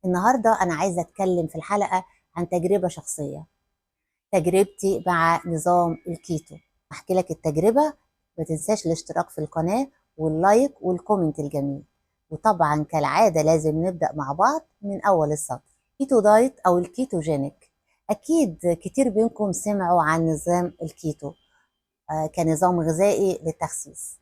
النهاردة أنا عايزة أتكلم في الحلقة عن تجربة شخصية، تجربتي مع نظام الكيتو. أحكي لك التجربة. ما تنساش الاشتراك في القناة وال like وال comment الجميل، وطبعا كالعادة لازم نبدأ مع بعض من أول السطر. keto diet أو ال ketogenic، أكيد كتير منكم سمعوا عن نظام الكيتو كنظام غذائي للتخسيس،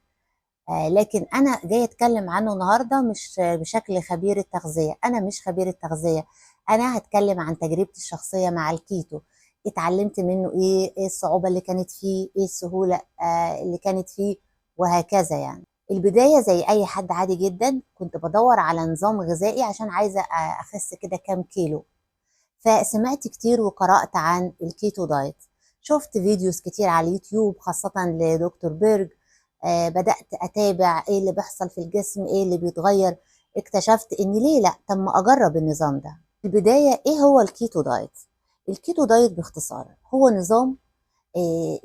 لكن أنا جاية أتكلم عنه النهاردة مش بشكل خبير التغذية. أنا مش خبير التغذية، أنا هتكلم عن تجربتي الشخصية مع الكيتو. اتعلمت منه إيه، إيه الصعوبة اللي كانت فيه، إيه السهولة اللي كانت فيه، وهكذا. يعني البداية زي أي حد عادي جدا، كنت بدور على نظام غذائي عشان عايزة أخس كده كام كيلو. فسمعت كتير وقرأت عن ال keto diet، شفت videos كتير على اليوتيوب خاصة لدكتور بيرج. بدأت أتابع إيه اللي بيحصل في الجسم، إيه اللي بيتغير. اكتشفت إن ليه لأ، طب ما أجرب النظام ده. البداية إيه هو ال keto diet؟ ال keto diet باختصار هو نظام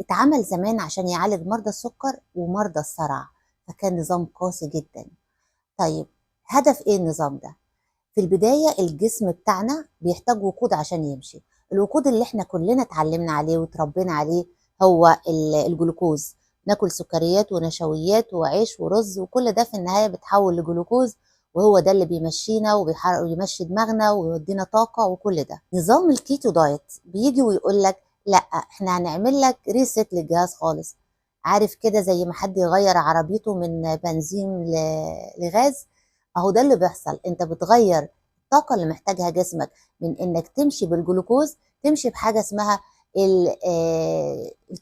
اتعمل زمان عشان يعالج مرضى السكر ومرضى الصرع، فكان نظام قاسي جدا. طيب هدف إيه النظام ده؟ في البداية الجسم بتاعنا بيحتاج وقود عشان يمشي. الوقود اللي احنا كلنا اتعلمنا عليه وتربينا عليه هو الجلوكوز. ناكل سكريات ونشويات وعيش ورز، وكل ده في النهاية بتحول لجلوكوز، وهو ده اللي بيمشينا ويمشي دماغنا ويودينا طاقة وكل ده. نظام ال keto diet بيجي ويقول لك لا، احنا هنعمل لك reset للجهاز خالص. عارف كده زي ما حد يغير عربيته من بنزين لغاز، اهو ده اللي بيحصل. انت بتغير الطاقة اللي محتاجها جسمك من انك تمشي بالجلوكوز، تمشي بحاجة اسمها ال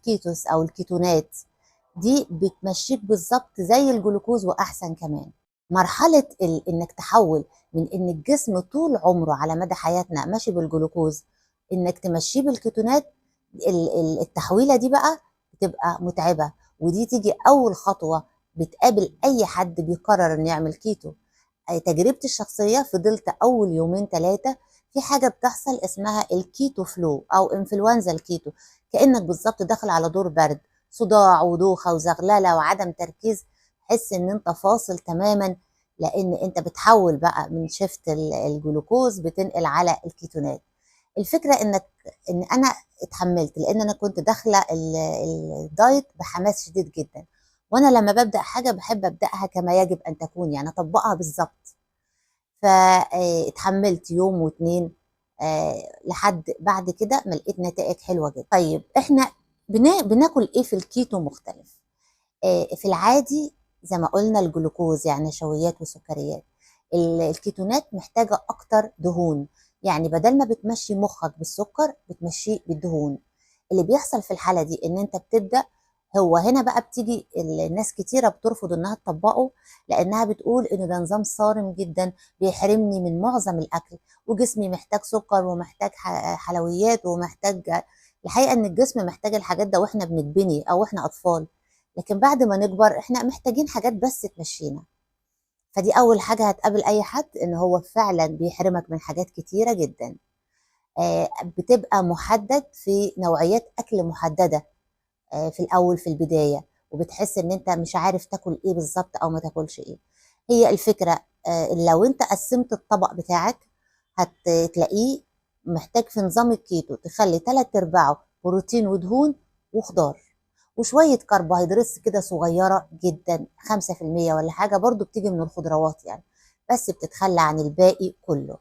ketos او الكيتونات. دي بتمشيك بالظبط زي الجلوكوز واحسن كمان. مرحلة انك تحول من ان الجسم طول عمره على مدى حياتنا ماشي بالجلوكوز، انك تمشيه بالكيتونات، التحويلة دي بقى بتبقى متعبة، ودي تيجي اول خطوة بتقابل اي حد بيقرر انه يعمل كيتو. تجربتي الشخصية فضلت أول يومين 3 في حاجة بتحصل اسمها ال keto flu أو إنفلونزا الكيتو، كأنك بالظبط داخل على دور برد، صداع ودوخة وزغللة وعدم تركيز، حس إن أنت فاصل تماما، لأن أنت بتحول بقى من shift الجلوكوز بتنقل على الكيتونات. الفكرة إن أنا اتحملت، لأن أنا كنت داخلة ال diet بحماس شديد جدا، وأنا لما ببدأ حاجة بحب أبدأها كما يجب أن تكون، يعني أطبقها بالظبط. فاتحملت يوم واتنين، لحد بعد كده ما لقيت نتائج حلوة جدا. طيب احنا بناكل ايه في الكيتو مختلف؟ في العادي زي ما قلنا الجلوكوز يعني نشويات وسكريات. الكيتونات محتاجة أكتر دهون، يعني بدل ما بتمشي مخك بالسكر بتمشيه بالدهون. اللي بيحصل في الحالة دي إن أنت بتبدأ، هو هنا بقى بتيجي الناس كتيرة بترفض إنها تطبقه، لأنها بتقول إن ده نظام صارم جدا بيحرمني من معظم الأكل، وجسمي محتاج سكر ومحتاج حلويات ومحتاج. الحقيقة إن الجسم محتاج الحاجات ده وإحنا بنتبني أو إحنا أطفال، لكن بعد ما نكبر إحنا محتاجين حاجات بس تمشينا. فدي أول حاجة هتقابل أي حد، إن هو فعلا بيحرمك من حاجات كتيرة جدا. بتبقى محدد في نوعيات أكل محددة، في الأول في البداية، وبتحس إن أنت مش عارف تاكل إيه بالظبط أو ما تاكلش إيه. هي الفكرة، لو أنت قسمت الطبق بتاعك هتلاقيه محتاج في نظام الكيتو تخلي 3/4 بروتين ودهون وخضار وشوية كربوهيدرات كده صغيرة جدا، خمسة في المية ولا حاجة، برضو بتيجي من الخضروات يعني، بس بتتخلى عن الباقي كله.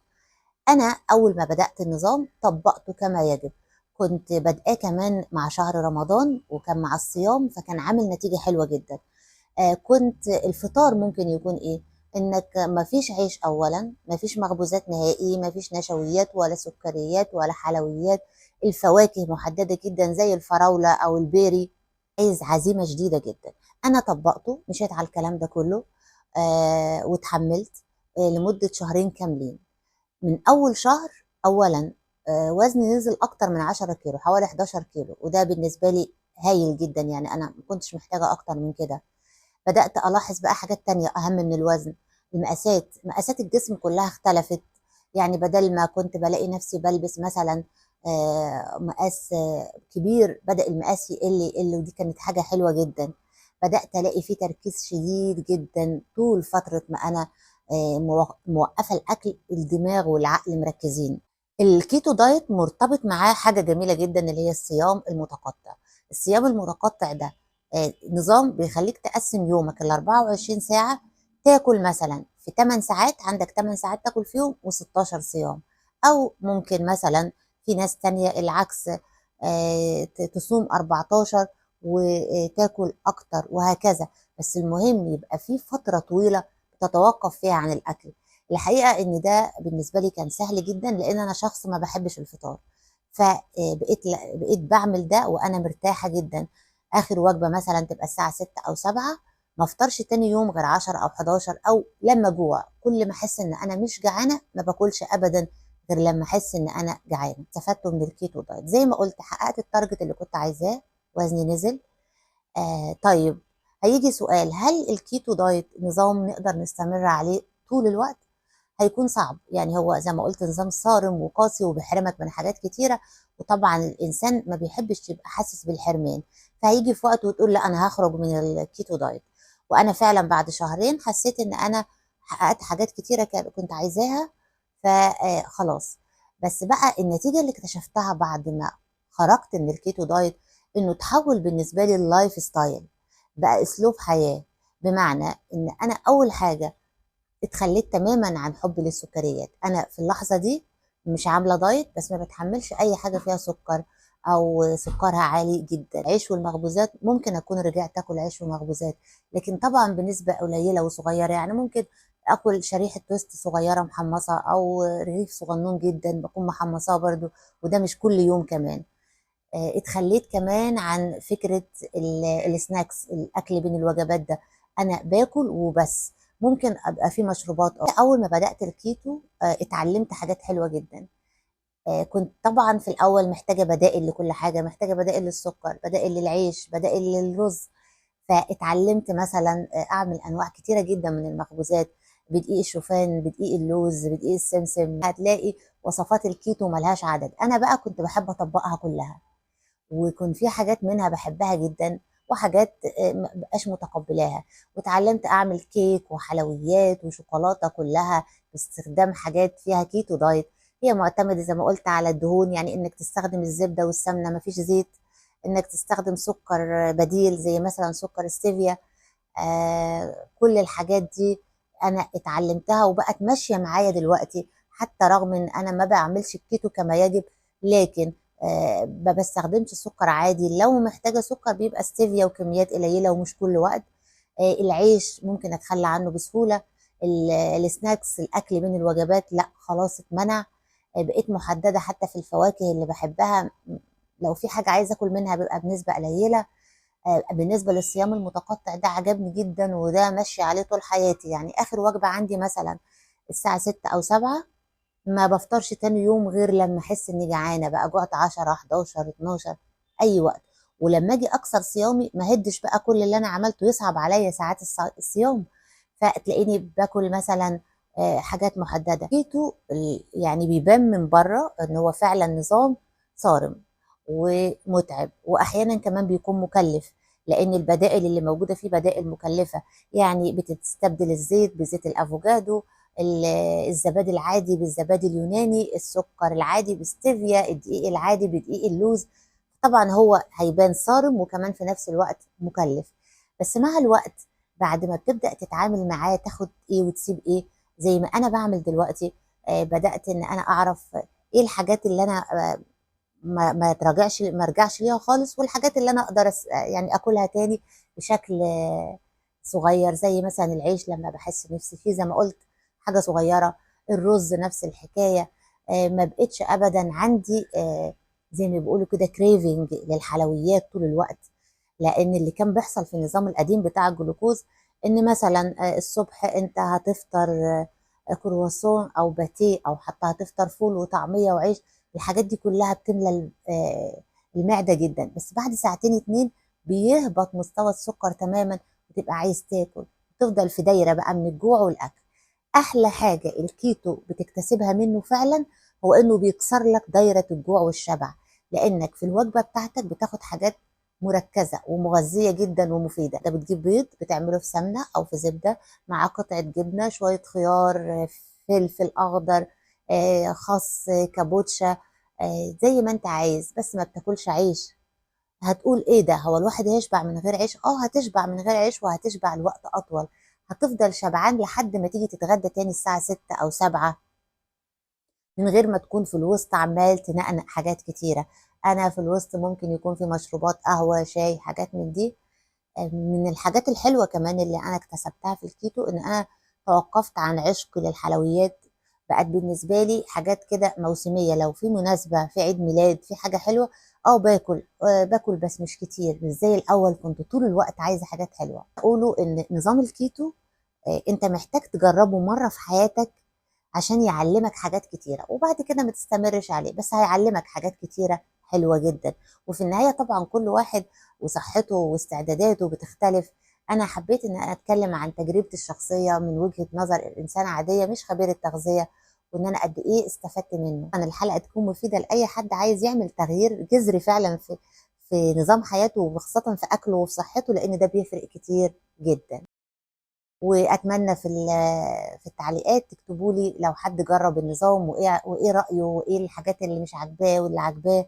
أنا أول ما بدأت النظام طبقته كما يجب، كنت بادئاه كمان مع شهر رمضان وكان مع الصيام، فكان عامل نتيجة حلوة جدا. كنت الفطار ممكن يكون إيه؟ إنك ما فيش عيش أولا، ما فيش مخبوزات نهائي، ما فيش نشويات ولا سكريات ولا حلويات، الفواكه محددة جدا زي الفراولة أو البيري. عايز عزيمة شديدة جدا. أنا طبقته، مشيت على الكلام ده كله، واتحملت، لمدة شهرين كاملين. من أول شهر أولا، وزني نزل أكتر من 10 كيلو، حوالي 11 كيلو، وده بالنسبة لي هايل جدا، يعني أنا ما كنتش محتاجة أكتر من كده. بدأت ألاحظ بقى حاجات تانية أهم من الوزن، المقاسات، مقاسات الجسم كلها اختلفت. يعني بدل ما كنت بلاقي نفسي بلبس مثلا، مقاس، كبير، بدأ المقاس يقل يقل، ودي كانت حاجة حلوة جدا. بدأت ألاقي فيه تركيز شديد جدا طول فترة ما أنا موقفه الاكل، الدماغ والعقل مركزين. ال keto diet مرتبط معاه حاجة جميلة جدا اللي هي الصيام المتقطع. الصيام المتقطع ده نظام بيخليك تقسم يومك ال 24 ساعة، تاكل مثلا في 8 ساعات، عندك 8 ساعات تاكل فيهم و16 صيام. او ممكن مثلا في ناس تانية العكس، تصوم 14 وتاكل اكتر وهكذا. بس المهم يبقى في فترة طويلة تتوقف فيها عن الاكل. الحقيقة ان ده بالنسبة لي كان سهل جدا، لان انا شخص ما بحبش الفطار، فبقيت بقيت بعمل ده وانا مرتاحة جدا. اخر وجبة مثلا تبقى الساعة 6 او 7، ما افطرش تاني يوم غير 10 او 11 او لما جوع. كل ما احس ان انا مش جعانة ما باكلش ابدا غير لما احس ان انا جعانة. استفدت من ال keto diet زي ما قلت، حققت ال target اللي كنت عايزاه، وزني نزل. طيب هيجي سؤال، هل ال keto diet نظام نقدر نستمر عليه طول الوقت؟ هيكون صعب، يعني هو زي ما قلت نظام صارم وقاسي وبيحرمك من حاجات كتيرة، وطبعا الإنسان ما بيحبش يبقى حاسس بالحرمان، فهيجي في وقت وتقول لا أنا هخرج من ال keto diet. وأنا فعلا بعد شهرين حسيت إن أنا حققت حاجات كتيرة كنت عايزاها، فخلاص. بس بقى النتيجة اللي اكتشفتها بعد ما خرجت من ال keto diet إنه تحول بالنسبة لي ال lifestyle، بقى أسلوب حياة. بمعنى إن أنا أول حاجة اتخليت تماما عن حبي للسكريات. انا في اللحظة دي مش عامله diet، بس ما بتحملش اي حاجة فيها سكر او سكرها عالي جدا. عيش والمخبوزات ممكن اكون رجعت اكل عيش ومخبوزات، لكن طبعا بنسبة قليله وصغيره، يعني ممكن اكل شريحة توست صغيرة محمصه او رغيف صغنون جدا بكون محمصاه برضو، وده مش كل يوم كمان. اتخليت كمان عن فكرة ال snacks، الاكل بين الوجبات ده، انا باكل وبس. ممكن ابقى في مشروبات. اول ما بدات الكيتو اتعلمت حاجات حلوة جدا. كنت طبعا في الاول محتاجه بدائل لكل حاجة، محتاجه بدائل للسكر، بدائل للعيش، بدائل للرز. فاتعلمت مثلا اعمل انواع كتيرة جدا من المخبوزات بدقيق الشوفان، بدقيق اللوز، بدقيق السمسم. هتلاقي وصفات الكيتو ملهاش عدد. انا بقى كنت بحب اطبقها كلها، وكان في حاجات منها بحبها جدا وحاجات ما بقاش متقبلاها. وتعلمت اعمل كيك وحلويات وشوكولاته كلها باستخدام حاجات فيها keto diet. هي معتمدة زي ما قلت على الدهون، يعني انك تستخدم الزبدة والسمنه، ما فيش زيت، انك تستخدم سكر بديل زي مثلا سكر ستيفيا. كل الحاجات دي انا اتعلمتها وبقت ماشية معايا دلوقتي، حتى رغم ان انا ما بعملش الكيتو كما يجب، لكن ما بستخدمش سكر عادي. لو محتاجه سكر بيبقى ستيفيا وكميات قليله ومش كل وقت. العيش ممكن اتخلى عنه بسهولة. ال snacks، الاكل بين الوجبات، لا خلاص اتمنع. بقيت محددة حتى في الفواكه اللي بحبها، لو في حاجة عايزه اكل منها بيبقى بنسبة قليله. بالنسبة للصيام المتقطع ده عجبني جدا، وده ماشي عليه طول حياتي. يعني اخر وجبة عندي مثلا الساعة 6 او 7، ما بفطرش تاني يوم غير لما احس اني جعانة بقى، جوعت 10 11 12 اي وقت. ولما اجي اكسر صيامي ما هدش بقى كل اللي انا عملته، يصعب عليا ساعات الصيام، فتلاقيني باكل مثلا حاجات محددة. كيتو يعني بيبان من بره ان هو فعلا نظام صارم ومتعب، واحيانا كمان بيكون مكلف، لان البدائل اللي موجودة فيه بدائل مكلفة. يعني بتستبدل الزيت بزيت الافوكادو، الزبادي العادي بالزبادي اليوناني، السكر العادي بستيفيا، الدقيق العادي بدقيق اللوز. طبعا هو هيبان صارم وكمان في نفس الوقت مكلف، بس مع الوقت بعد ما بتبدأ تتعامل معاه تاخد ايه وتسيب ايه، زي ما انا بعمل دلوقتي. بدأت ان انا اعرف ايه الحاجات اللي انا ما تراجعش، ما ارجعش ليها خالص، والحاجات اللي انا اقدر يعني اكلها تاني بشكل صغير، زي مثلا العيش لما بحس نفسي فيه زي ما قلت حاجة صغيرة، الرز نفس الحكاية. ما بقتش ابدا عندي زي ما بيقولوا كده craving للحلويات طول الوقت، لان اللي كان بيحصل في النظام القديم بتاع الجلوكوز ان مثلا الصبح انت هتفطر كرواسون او باتيه، او حتى هتفطر فول وطعميه وعيش، الحاجات دي كلها بتملى المعدة جدا، بس بعد ساعتين 2 بيهبط مستوى السكر تماما، وتبقى عايز تاكل، تفضل في دايرة بقى من الجوع والاكل. احلى حاجة الكيتو بتكتسبها منه فعلا هو انه بيكسر لك دايرة الجوع والشبع، لانك في الوجبة بتاعتك بتاخد حاجات مركزة ومغذية جدا ومفيدة. ده بتجيب بيض بتعمله في سمنة أو في زبدة مع قطعة جبنة، شوية خيار، فلفل أخضر، خس، كابوتشا، زي ما انت عايز، بس ما بتاكلش عيش. هتقول ايه ده، هو الواحد هيشبع من غير عيش؟ هتشبع من غير عيش، وهتشبع لوقت اطول، هتفضل شبعان لحد ما تيجي تتغدى تاني الساعة 6 او 7، من غير ما تكون في الوسط عمال تنقنق حاجات كتيرة. انا في الوسط ممكن يكون في مشروبات، قهوة، شاي، حاجات من دي. من الحاجات الحلوة كمان اللي انا اكتسبتها في الكيتو ان انا توقفت عن عشق للحلويات. بقت بالنسبة لي حاجات كده موسمية، لو في مناسبة، في عيد ميلاد، في حاجة حلوة، باكل بس مش كتير، مش زي الأول كنت طول الوقت عايزة حاجات حلوة. أقوله إن نظام الكيتو، أنت محتاج تجربه مرة في حياتك عشان يعلمك حاجات كتيرة، وبعد كده ما تستمرش عليه، بس هيعلمك حاجات كتيرة حلوة جدا. وفي النهاية طبعا كل واحد وصحته واستعداداته بتختلف. أنا حبيت إن أنا أتكلم عن تجربتي الشخصية من وجهة نظر إنسانة عادية مش خبيرة تغذية، وإن أنا قد إيه استفدت منه. أن الحلقة تكون مفيدة لأي حد عايز يعمل تغيير جذري فعلا في نظام حياته، وخاصة في أكله وفي صحته، لأن ده بيفرق كتير جدا. وأتمنى في التعليقات تكتبوا لي لو حد جرب النظام وإيه رأيه، وإيه الحاجات اللي مش عاجباه واللي عاجباه.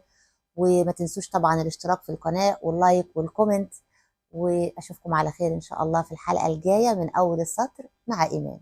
وما تنسوش طبعا الاشتراك في القناة وال like وال comment، وأشوفكم على خير إن شاء الله في الحلقة الجاية من أول السطر مع إيمان.